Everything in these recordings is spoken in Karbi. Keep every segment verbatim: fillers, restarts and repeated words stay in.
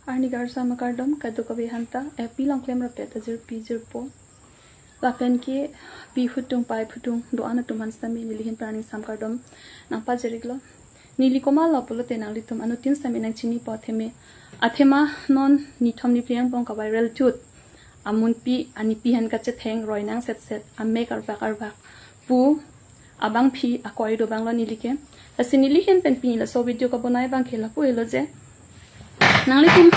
Arni garsam akardom kadokave aphanta, epi long klemrap ta jirpi jirpo. Lapen ke pi phutung pai phutung do-an atum aphan sitame neli ahin pran aning sam kardom nangpajir-iklo. Neli komatlo pulote nanglitum anuttin sitame nangchinipo athema. Athema non nithom niphli angbong ka-viral tut amunpi anipi ahin kachetheng roi nangsetset amek arbak arbak pu abangpi akoi do abanglo neli ke. Lasi neli ahin pen pini laso video kabonai abang ke lapu helo je, nanglitum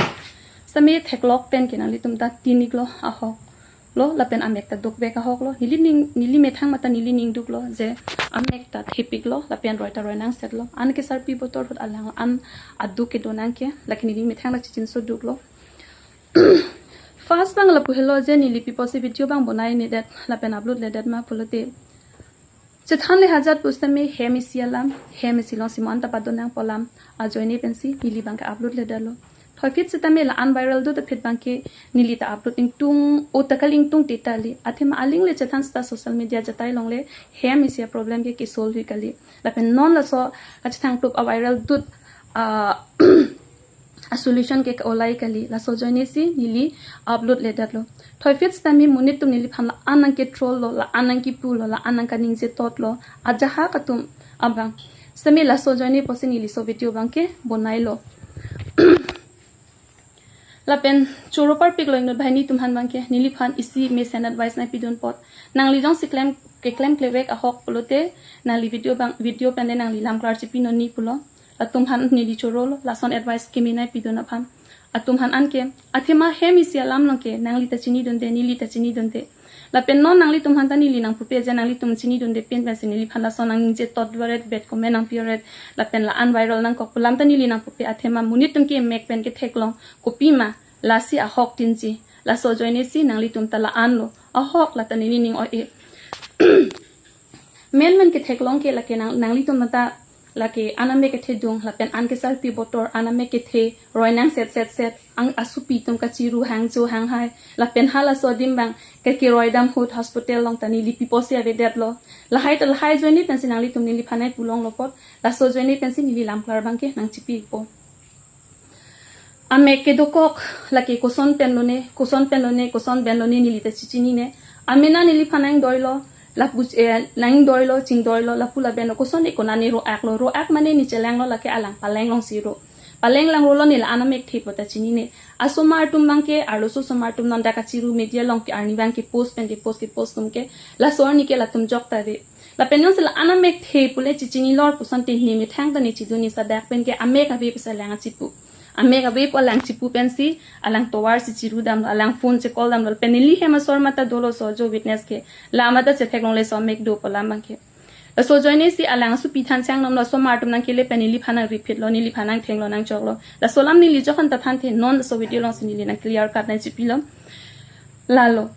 sitame theklok pen ke nanglitum ta tin-iklo ahok lo, lapen amek ta dukvek ahok lo. Neli ning, neli methang mate neli ning duklo je amek ta thepik lo, lapen roi ta roi nangsetlo. An kesarpi botor ahut alang an aduk kedo nang ke, lake neli methang ta chichinso duklo. First abang lapu helo je neli pi apotsi video abang bonai-nedet lapen upload-ledet ma pulote, chethanle ajat pusitame hem isi alam, hem isi along si mo-an ta pado nangpo alam ajoine pensi neli abang ke upload-ledetlo. Thoiphit sitame la-an viral do ta phit abang ke neli ta upload ingtung, o ta kali ingtungte ta kali. Athema aling le chethan seta social media ajatai along le hem isi aproblem ke ke-solve-vi kali. Lapen non laso kachethang plup a-viral tut a asolution ke ke-olai kali. Laso ajoine si neli upload-ledetlo. Thoiphit sitame monit atum neliphan la-an nangke-troll lo, la-an nangkepu lo, la-an nangkaningje tot lo, ajahak atum abang. Sitame laso ajoine pusi neli laso video abang ke bonailo. Lapen choro parpiklo inut banghini atum aphan abang ke, neliphan isi mesen advice nangpidun apot. Nangli jongsi klem, keklem klevek ahok pulote, nangli video abang, video pen le nangli lam klar chipi noni pulo. Latum aphan neli chorolo, lason advice kimi nangpidun aphan. Atum aphan anke, athema hem isi alam along ke nangli ta chinidunde, neli ta chinidunde. Lapen non nanglitum aphan ta neli nangpupe je nanglitum chinidunde pin pensi neliphan lason nangningje tot varet, bad comment nangpi-oret, lapen la-an viral nangkok pu alam ta neli nangpupe. Athema monit atum ke mek pen ketheklong, kopima lasi ahok tinji. Laso ajoine si nanglitum ta la-an lo, ahok la ta neli ning oi-e. Menmen ketheklong ke lake nang, nanglitum ta lake an amek kethedung, lapen an kesarpi botor an amek kethe, roi nangsetsetset, an asupi atum kachiru hangjo hanghai, lapen halaso adim abang ke keroi dam ahut hospital along ta neli pi apotsi avedetlo. Lahai ta lahai ajoine pensi nanglitum neliphan nangpulonglo apot, laso ajoine pensi neli lam klar abang ke nangchipipo. Amek kedokok lake koson pen lone, koson pen lone, koson ben lone neli ta chichinine. Amena neliphan nangdoilo, lapu, eh, nangdoilo, chingdoilo, lapu laben lo, koson e konane ro-aklo, ro-ak mane ne chelanglo lake alang paleng alongsi ro. Paleng langrolo ne la-an amek thepo ta chinine. Asomar atum abang ke, arloso asomar atum non dak kachiru media along ke arni abang ke-post pen ke-post ke-post atum ke, laso arni ke latum jok ta ave. Lapen non si la-an amek the pule chichinilor puson te ne methang ta ne chidun ne sadak pen ke amek ave pusi alang chipu. Amek ave pu alang chipu pensi alang tovar si chiru damlo, alang phone che-call damlo, pen neli hem asor mata dolo, so jo witness ke. La mata chetheklongle so amek do pu alam abang ke. Laso ajoine si alang asupi than chang namlo, asomar atum nangkele pen neliphan nangripitlo, neliphan nangthenglo, nangchoklo. Laso alam neli jokhan ta thanthe, non laso video alongsi neli nang clear cut nangchipilo. Lalo.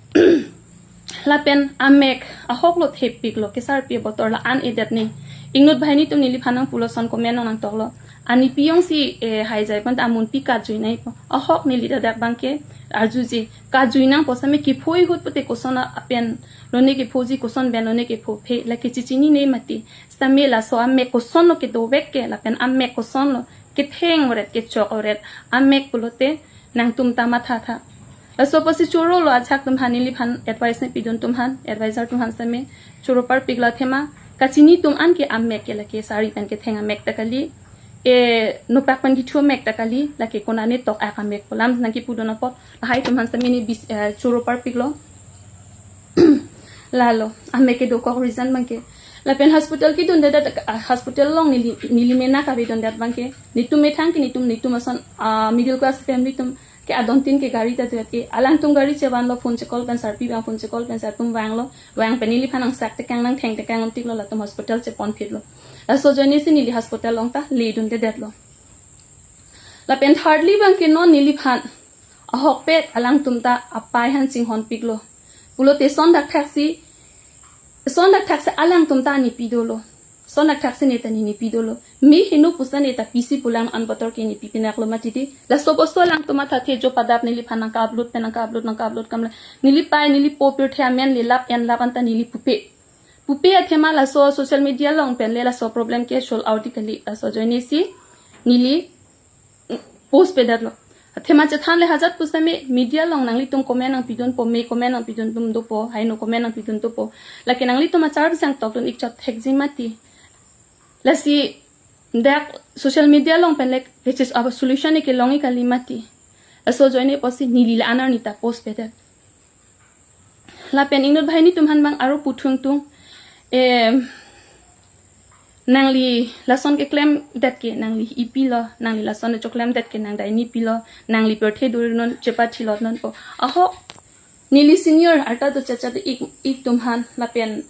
Lapen amek ahoklo thepiklo, kesarpi botor la-an edet ne. Inut banghini atum neliphan nangpulo, son comment along nangtoklo. Anipi jongsi, eh, haijai pen ta amunpi kajui nangpo. Ahok neli ta dak abang ke arjuji. Kajui nangpo sitame kepho ahut pute koson a-, apen lone kephoji, koson ben lone kepho phe, lake chichinine mati. Sitame laso amek kosonlo kedovek ke, lapen amek kosonlo ketheng oret, kechok oret, amek pulote nangtum ta mathatha. Laso apotsi chorolo ajahak atum aphan, neliphan advice nangpidun atum aphan, advisor atum aphan sitame choro parpiklo athema. Kachini atum an ke amek ke lake sari pen ketheng amek ta kali, e nopak pen kethu amek ta kali, lake konane tok-ak amek pu alam nangkipudun apot, lahai atum aphan sitame ne bis, eh, choro parpiklo. Lalo, amek kedokok reason abang ke. Lapen hospital kedundedet, ah, hospital along neli, neli mena kavedundet abang ke. Netum methang ke netum, netum ason, ah, middle class family atum ke adontin ke gari ta duet ke. Alangtum gari chevanlo, phone che-call pen sarpi abang, phone che-call pen sartum vanglo. Vang pen neliphan nangsak tekang nangtheng tekang untiklo, latum hospital cheponphitlo. Laso ajoine si neli hospital along ta ledundedetlo. Lapen thirdly abang ke non neliphan ahokpet alangtum ta apei aphan chinghonpiklo. Pulote son dakthak si, son dakthak si alangtum ta nipi dolo. Son dakthak si ne ta ne nipi dolo. Mi hinu pusa ne ta pisi pu alam an botor ke nipi pinaklo mati di. Laso bosto alangtum mathathe, jo padap neliphan nangka-upload pen nangka-upload, nangka-upload kamle. Neli pei, neli po pirthe amen le lap en lap anta neli pupe. Pupe athema laso social media along pen le laso problem ke solve out di kali. Laso ajoine si neli post pedetlo. Athema chethan le ajat pusitame media along nanglitum comment nangpidunpo, me comment nangpidun atum dopo, haino comment nangpidun dopo. Lake nanglitum achar bisang tokdun ik chot thekji mati. Lasi dak social media along pen lek, which is our solution ke long ik kali mati. Laso ajoine pusi neli la-an arni ta post pedet. Lapen inut banghini atum aphan abang aro puthung tung. Em, nangli lason keklemdet ke nangli ipilo, nangli lason choklemdet ke nang dai nipilo, nangli pirthe duri non chepathilot nonpo. Ahok, neli senior arta do chachate ik, ik atum aphan lapen,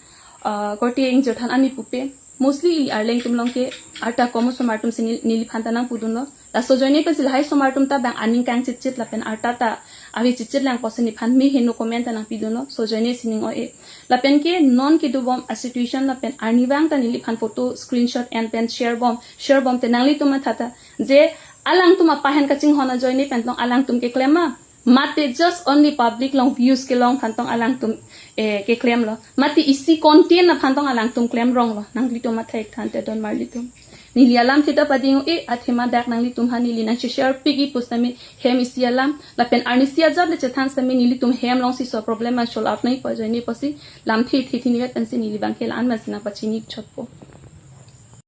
ah, korte ingjir than ani pupe. Mostly ili arleng atum along ke arta komo osomar atum si nel-, neliphan ta nangpudunlo. Laso ajoine pensi lahai osomar atum ta bang aning kangchitchit lapen arta ta ave chitchit lang pusi neliphan me heno comment ta nangpidunlo. Laso ajoine si ning o-e. Lapen ke non kedobom a situation lapen arnivang ta neliphan photo screenshot en pen share bom, share bom te nanglitum matha ta. Je alangtum apahen kachinghon ajoine pen tong alangtum keklem ma. Mate just only public along views kelong aphan tong alangtum, eh, keklemlo. Mate isi content aphan tong alangtum klemronglo. Nanglitum matha ik than te don marlitum. Neli alamthe ta pading o-e, athema dak nanglitum aphan neli nangcheshare pik ik pusitame hem isi alam. Lapen arnisi ajat le chethan sitame nelitum hem alongsi laso problem an solve out nangji pu ajoine pusi lamthe thekthe nivet pensi neli abang ke la-an masi nangpachini ik chotpo.